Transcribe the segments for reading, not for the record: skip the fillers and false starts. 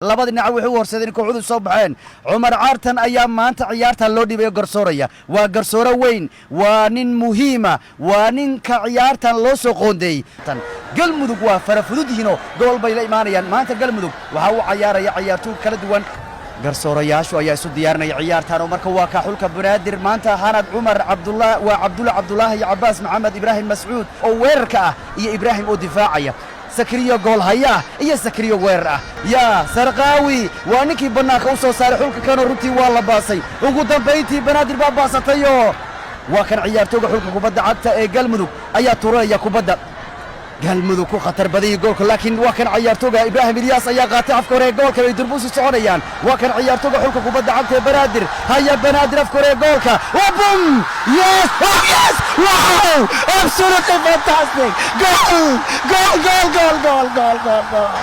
Labada dhinac waxay u horseedeen in kooxdu soo baxeen. Cumar Caartan ayaa maanta ciyaartan loo dhiibay garsooraya. Waa garsoore weyn, waa nin muhiima, waa ninka ciyaartan loo soo qoondeeyey. Galmudug waa fara fudud yihiinoo gool bay la imaanayaan maanta. Galmudug waxaa u cayaaraya ciyaartoy kala duwan. Garsoorayaashu ayaa isu diyaarinaya ciyaartan oo marka waa ka xulka Banaadir maanta Hanad Cumar Cabdullah, waa Cabdulla Cabdulaahi iyo Cabbaas Maxamed Ibraahim Mascuud oo weerarka ah iyo Ibraahim oo difaacaya, Sakriyo gool haya ah iyo Sakriyo weerar ah. Yaa Sarqaawi waa ninkii bannaanka u soo saaray xulka kanoo runtii waa la baasay. Ugu dambayntii Banaadir baa baasatayoo waa kan ciyaartooga xulka kubadda cagta ee Galmudug ayaa turanaya kubadda. Galmudug ku khatar badanyay goolka, laakiin waa kan ciyaartooga Ibraahim Ilyaas ayaa qaatay. Afka hore ee goolka bay durbuusi soconayaan. Waa kan ciyaartooga xulka kubadda cagta ee Banaadir haya. Banaadir afka hore ee goolka, bum! Yes, oh yes, wow, absolutely fantastic goal, goal, goal, goal, goal, goal, goal, goal!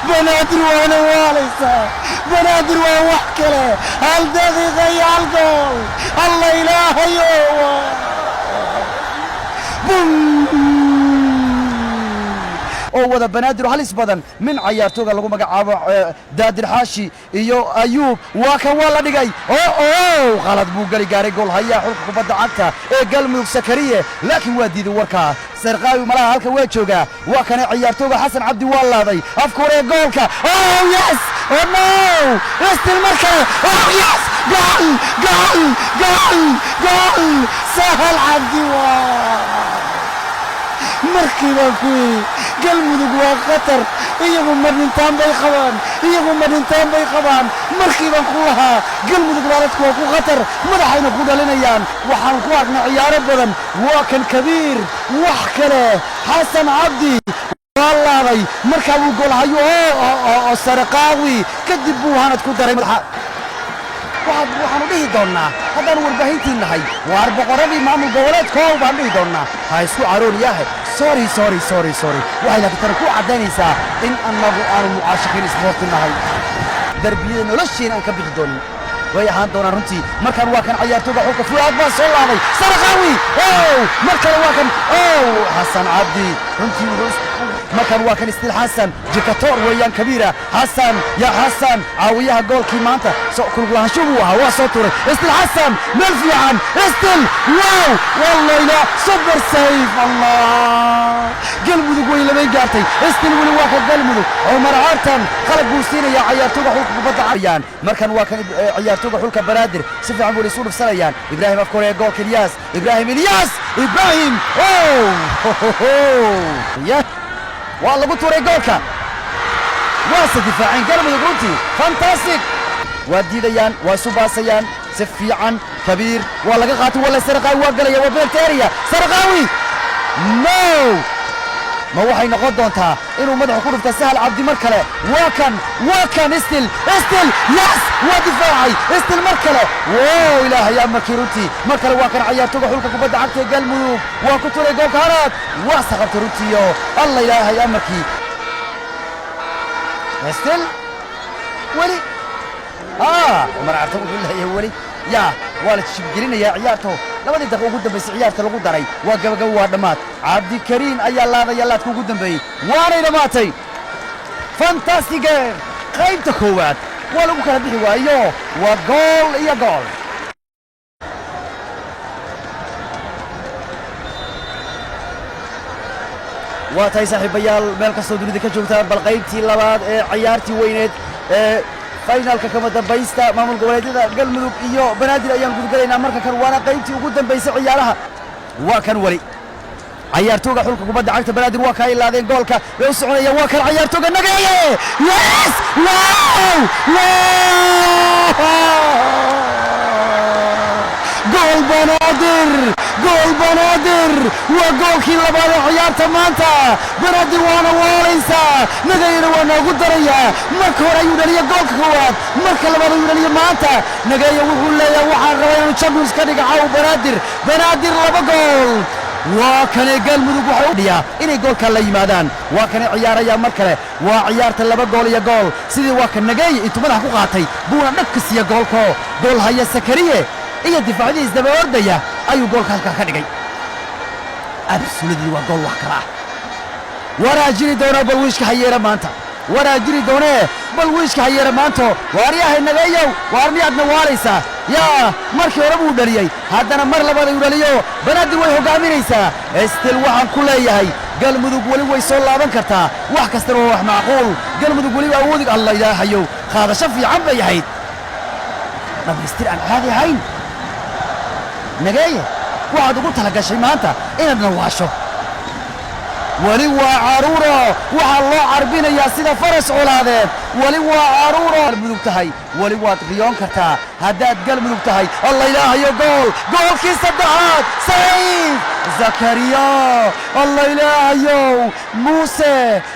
Banaadir waana waalaysaa, Banaadir waa wax kale. Hal daqiiqa iyo hal gool, Alla ilaahayo, bum! Oo wada Banaadir halis badan min cayaartooga lagu magacaabo Daadir Xaashi iyo Ayuub. Waa kan, waa la dhigay. O qalad buu geli gaaray gool hayaa xulka kubadda cagta ee Galmudug Sakariye, laakiin waa diiday warkaa. Sarqaawi malaha halka waa joogaa. Waa kana ciyaartooga Xasan Cabdi, waa laaday afka hore ee goolka. Oh yes, oh no, still mar kale, oh yes, goal, goal, goal, goal! Sahal Cabdi. Waa markii baan ku yidhi Galmudug waa khatar, iyagu ma dhintaan bay qabaan, iyagu ma dhintaan bay qabaan. Markii baan ku lahaa Galmudug laaladku waa ku khatar, madaxayna ku dhalinayaan. Waxaan ku aragnay ciyaaro badan. Waa kan Kabiir, wax kale, Xasan Cabdi waa laaday, markaa wuu goolhayo oo Saraqaawi kadib buu Hanad ku daray madaxa. Waxaanu dhihi doonnaa haddaanu warbaahintii nahay, waar boqorradii maamul goboleedkoow baan dhihi doonnaa. Ha isku caroon yahe. Sorry, sorry, sorry, sorry. Waxay laakiin tani ku caddaynaysaa in annagu aanu mucaashaqiin isboorti nahay, darbiyada nolosheena aan ka bixi doonin way ahaan doonaan runtii. Markaan waa kan cayaartooga xulka Fuaad baa soo laaday. Saraqaawi, ow, mar kale waa kan, ow, Xasan Cabdi runtii wuxuu. Markaan waa kan Istil Xasan Jikatoor weeyaan, Kabiira Xasan, ya Xasan, caawiyaha goolkii maanta kulug lahaansho buu ahaa. Waa soo tuuray Istil Xasan, meel fiican Istil, wow, wallayla, super save! Allah, Galmudug way labayn gaartay. Istil weli waa ka Galmudug. Cumar Cartan qalab buu siinayaa cayaartooga xulka kubadda cayaan. Markan waa kan ciyaartooga xulka Banaadir, si fiican buu isu dhufsanayaan. Ibraahim afka hore ee goolka, Ilyaas Ibraahim, Ilyaas Ibraahim, oh, ya, waa lagu tuuray goolka, waase difaaceen Galmudug runtii, fantastic. Waa diidayaan, waa isu baasayaan si fiican. Kabiir waa laga qaatay, walla Saraqaawi waa galaya, waa penalty area. Saraqaawi, no, ma waxay noqon doontaa inuu madaxa ku dhufta Sahal Cabdi mar kale? Waa kan, waa kan Istil, Istil, yes, waa difaacay Istil mar kale. Wow, ilaahay amarkii runtii. Mar kale waa kan cayaartooga xulka kubadda cagta ee Galmudug, waa ku turay goolka Hanaad, waa saqabtay runtiiyo Alla ilaahay amarkii. Istil weli, Cumar Cartan wuxuu leeyahay weli yaa waa la jibgelinayaa ciyaarto. Labadii daqiiq ugu dambaysay ciyaarta lagu daray, waa gabagabo, waa dhammaad. Cabdikariin ayaa laadaya laadka ugu dambeeyey, waanay dhammaatay. Fantastic game. Qaybta koowaad waa lagu kala bixi waayo, waa gool iyo gool. Waa tahay saaxiibayaal, meel kastoo dunida ka joogtaan, bal qaybtii labaad ee ciyaartii weyneed ee finalka kama dambaysta maamul goboleedyada Galmudug iyo Banaadir ayaan gudagalaynaa marka kan, waana qaybtii ugu dambaysay ciyaaraha. Waa kan weli cayaartooga xulka kubadda cagta Banaadir, waa kaa ilaadeen, goolka bay u soconayaan. Waa kan cayaartooga Nageeye, yes, wow, wow, gool Banaadir, gool Banaadir! Waa goolkii labaad ee ciyaarta maanta. Banaadir waana waalaysaa, Nagayena waa noogu darayaa. Marka hore ayuu dhaliya goolka koowaad, marka labaad ayuu dhaliya maanta. Nagaya wuxuu leeyahay waxaan rabaa inaanu Champions ka dhiga caaw. Banaadir, Banaadir laba gool. Waa kane Galmudug waxay u dhiyaa inay goolkaa la yimaadaan. Waa kane ciyaaraya mar kale, waa ciyaarta laba gool iyo gool sidii. Waa kan Nageeye intuu madax ku qaatay buuna dhag ka siiya goolko. Gool haya Sakariye iyo difaacyadiis daba ordaya ayuu goolka halkaa ka dhigay. Absolutely, waa gool wax kala ah. Waraa jiri doonaa balwiishka hayeera maanta. Waraa jiri doonee, bal wiishka ha yeera maanto. Waaryahay Nageeyow, waar miyaadna waalaysaa? Yaa markii hore buu dhaliyey, haddana mar labaad ayuu dhaliyo. Banaadir way hoggaaminaysaa. Still waxaan ku leeyahay, Galmudug weli way soo laaban kartaa. Wax kastana waa wax macquul. Galmudug weliba awoodi. Alla ilaahayow, qaadasho fiican bay ahayd, dhammaystir aan caadi ahayn. Nageeye, waxaad ugu tala gashay maanta inaad nawaasho. Weli waa caruuro, waxaa loo carbinayaa sida faras colaadeed. Weli waa caruuro. Galmudug tahay, weli waad riyoon kartaa haddaad Galmudug tahay. Alla ilaahayo, gool! Goolkii saddexaad, Sayf Zakariya! Alla ilaahayow, Muuse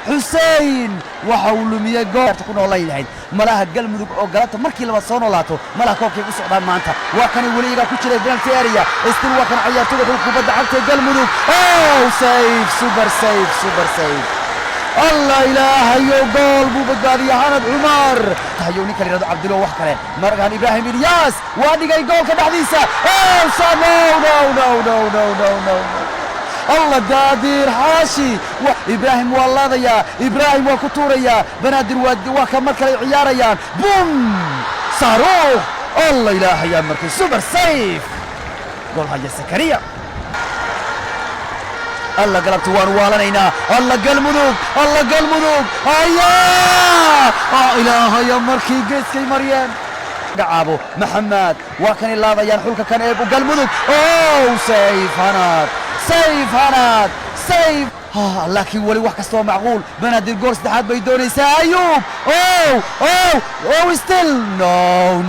Xusein waxa uu lumiyey gool ku noolan lahayd. Malaha Galmudug oo galabta markii labaad soo noolaato, malaha koobkay u socdaan maanta. Waa kanay weli iyagaa ku jiray penalty area. Still waa kan cayaartoyda xulka kubadda cagta ee Galmudug. Oh, save, super save, super save! Allah ilaahayo, gool buu badbaadiyey Xanad Cumar. Tahayow ninka la yidhahdo Cabdilo, wax kale markaan. Ibraahim Ilyaas waa dhigay goolka dhexdiisa. Oh, sa no, no, no, no, no, no, no! Allah, Daadir Xaashi! Ibraahim waa laadayaa, Ibraahim waa ku tuurayaa. Banaadir waa ka mar kale ciyaarayaan. Bum, saaruukh! Allah ilaahayaa, markii super save, gool haya Sakariya. Alla, galabta waanu waalanaynaa. Alla Galmudug, alla Galmudug! Aya ilaahaya, markii geeskay mariyeen. Magacaabo Maxamed, waa kanay laadayaan xulka kan ee Galmudug. Oh, save Hanad, save Hanad, save! Laakiin weli wax kastoo macquul. Banaadir gool saddexaad bay doonaysaa. Ayub! Oh, oh, oh, still no,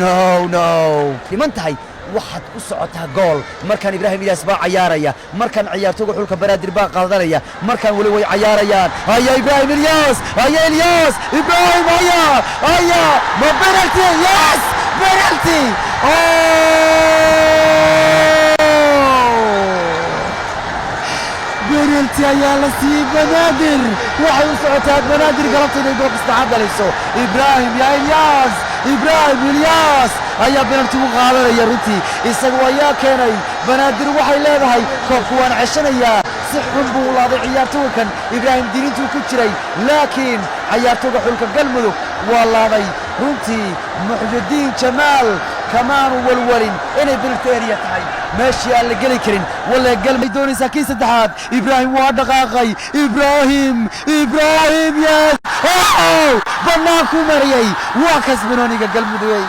no, no! Dhiman tahay, waxaad u socotaa gool. Markaan Ibraahim Ilyaas baa cayaaraya, markaan ciyaartooga xulka Banaadir baa qaadanaya. Markaan weli way cayaarayaan. Haya Ibraahim Ilyaas, haya Ilyaas Ibraahim, haya, haya! Ma penalty? Yes, penalty! Oh, penalty ayaa la siiyey Banaadir. Waxay u socotaa Banaadir galabta inay goolka saddexaad dhaliso. Ibraahim ya Ilyaas, Ibraahim Ilyaas ayaa penalty u qaadanaya. Runtii isagu ayaa keenay. Banaadir waxay leedahay koobku waan ceshanayaa. Si xun buu u laaday ciyaartooga kan Ibraahim, dirintuu ku jiray, laakiin cayaartooga xulka Galmudug waa laaday. Runtii Muxyidiin Jamaal kamaanu walwalin inay penalty area tahay, meeshii aan la geli karin. Walle Galmay doonaysaa kii saddexaad. Ibraahim waa dhaqaaqay. Ibraahim, Ibraahim, yes! Oh, bannaankuu mariyey. Waa kas banooniga Galmudugey,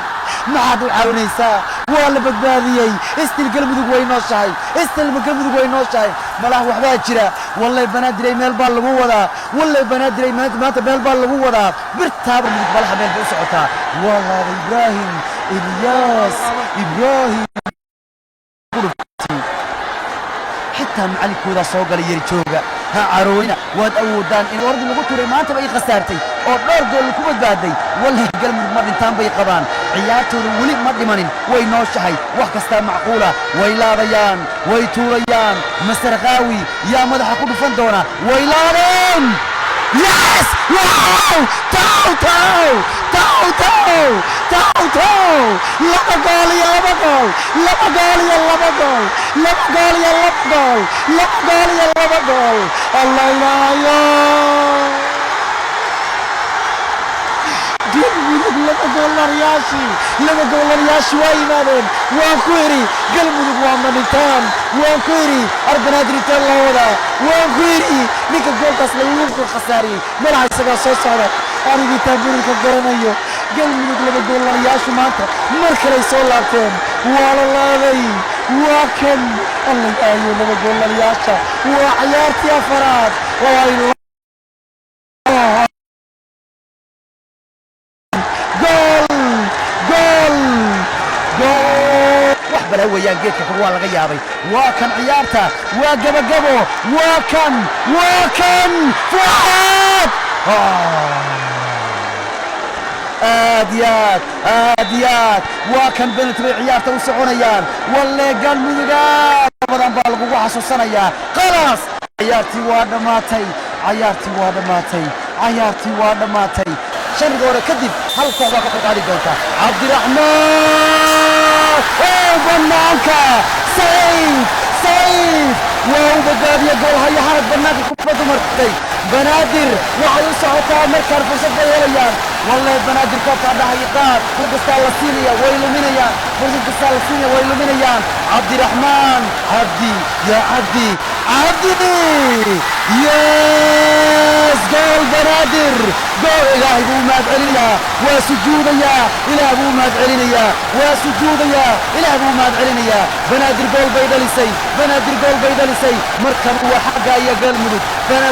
maxaad u caawinaysaa? Waa la badbaadiyey. Still Galmudug way nooshahay, still Galmudug way nooshahay. Malaha waxbaa jira. Wallay Banaadiray, meel baa lagu wadaa. Wallay Banaadiray, maanta meel baa lagu wadaa. Birtaaba Mudug malaha meel bay u socotaa. Waa laaday Ibraahim Ilyaas, Ibraahim. Xitaa macallinkoodaa soo galay, yari jooga, ha caroonina, waad awoodaan. In ordii lagu turay maantaba ay khasaartay oo dhowr gool ku badbaaday. Wallahi Galmudug ma dhintaan bay qabaan, ciyaartooda weli ma dhimanin, way nooshahay. Wax kastaa macquula. Way laadayaan, way tuurayaan. Masarkaawi yaa madaxa ku dhufan doona? Way laadeen! Yes! Wow! Taw, taw! Taw, taw! Taw, taw! Laba gool iyo laba gool! Laba gool iyo laba gool! Laba gool iyo laba gool! Laba gool iyo laba gool! Allah ilaahayo! Galmudug laba goollaryaashii, laba goollaryaashii waa yimaadeen. Waan ku idhi Galmudug waa madhintaan. Waan ku idhi Arbanaadir intee loo wadaa. Waan ku idhi ninka goolkaas lagu khasaariyey malaha isagaa soo socda. Anigii taaburinka garanayo. Galmudug laba goollaryaashu maanta mar kaley soo laabteen. Waa la laaday, waa kan. Alla ilaahayo, laba goollaryaasha! Waa ciyaartii afaraad oo ay gool, gool, gool! Wax balaa weeyaan geedka kor waa laga yaabay. Waa kan ciyaarta, waa gabagabo. Waa kan, waa kan Fuaad! Aad iyo aad, aad iyo aad. Waa kan penalty bay ciyaarta u soconayaan. Walle Galmuduga badan baa lagugu xasuusanayaa. Khalaas, ciyaartii waa dhammaatay, cayaartii waa dhammaatay, cayaartii waa dhammaatay. Shan hore kadib hal koox baa ka qaadi doonta. Cabdiraxmaan oo bannaanka! Sayf, sayf! Waa u badbaadiye gool haya Xanad bannaanka. Kubaddu martay. Banaadir waxay u socotaa markaan, fursad bay helayaan. Wallahi Banaadir koobkaa dhahay qaad. Fur kastaa la siinaya way luminayaan, fursad kastaa la siinaya way luminayaan. Cabdiraxmaan Cabdi, yaa Cabdi, Cabdi, yes, gool Banaadir, gool! Ilaahay buu u mahad celinayaa, waa sujuudayaa. Ilaah buu u mahad celinayaa, waa sujuudayaa. Ilaah buu u mahad celinayaa. Banaadir gool bay dhalisay, Banaadir gool bay dhalisay. Markan waa xagga iyo Galmudug.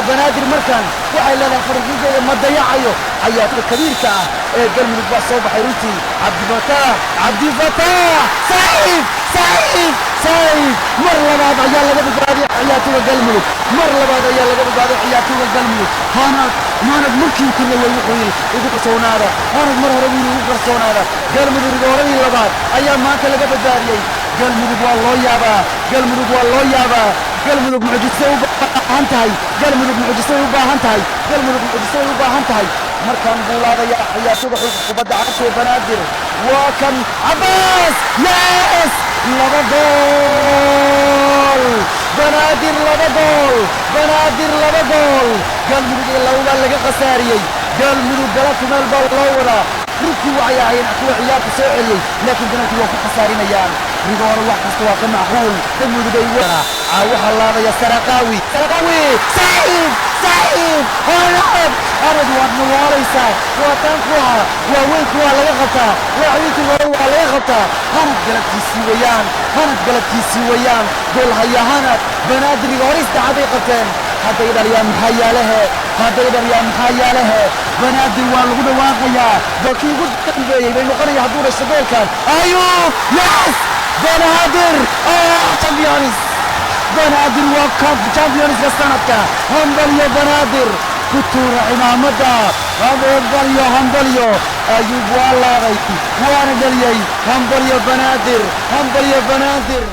Banaadir markan waxay leedahay farqigeeda ma dayacayo. Cayaartoyda kabiirka ah ee Galmudug baa soo baxay runtii. Cabdifataax, Cabdifataax, saaxiib, saaxiib, saaxiib! Mar labaad ayaa laga badbaadiyay ciyaartoyda Galmudug, mar labaad ayaa laga badbaaday ciyaartoyda Galmudug. Hanad, Hanad markii ku rabay wuxuu yidhi igu kalsoonaada. Hanad mar hore buu yidhi igu kalsoonaada. Galmudug rigooradii labaad ayaa maanta laga badbaadiyey. Galmudug waa loo yaabaa, Galmudug waa loo yaabaa. Galmudug mucjisay u baahan tahay, Galmudug mucjisay u baahan tahay, Galmudug mucjisay u baahan tahay. Markaan buu laadaya ciyaartoyda xulka kubadda cagta ee Banaadir. Waa kan Cabbaas, yes, laba gool Banaadir, laba gool Banaadir, laba gool! Galmudug iyo laba baa laga khasaariyey. Galmudug galabtu meel baa loo wadaa. Runtii waxay ahaayeen kuwa ciyaarta soo celiyey, laakiin penalty waa ku khasaarinayaan. Rigoore wax kasta waa ka macquul. Galmudugay waxaa laadaya Saraqaawi, Saraqaawi, saaxiib, saaxiib! Hanad, Hanad, waad nawaalaysaa. Waa taan kuwa waaweyn, kuwa laga qabtaa, laacibiintii hore waa laga qabtaa. Hanad galabtiisii weeyaan, Hanad galabtiisii weeyaan. Gool haya Hanad. Banaadir rigoore saddexaad bay qabteen. Hadday dhaliyaan maxaa yaalehe? Hadday dhaliyaan maxaa yaalehe? Banaadir waa lagu dhawaaqayaa. Goolkii ugu dambeeyey bay noqonaya hadduu dhasho goolkan. Ayub, yes! Banaadir champions, Banaadir waa championska sanadka. Hambalyo Banaadir, ku tuura cimaamadda. Hambalyo, hambalyo! Ayub waa laaday, waana dhaliyey. Hambalyo Banaadir, hambalyo Banaadir!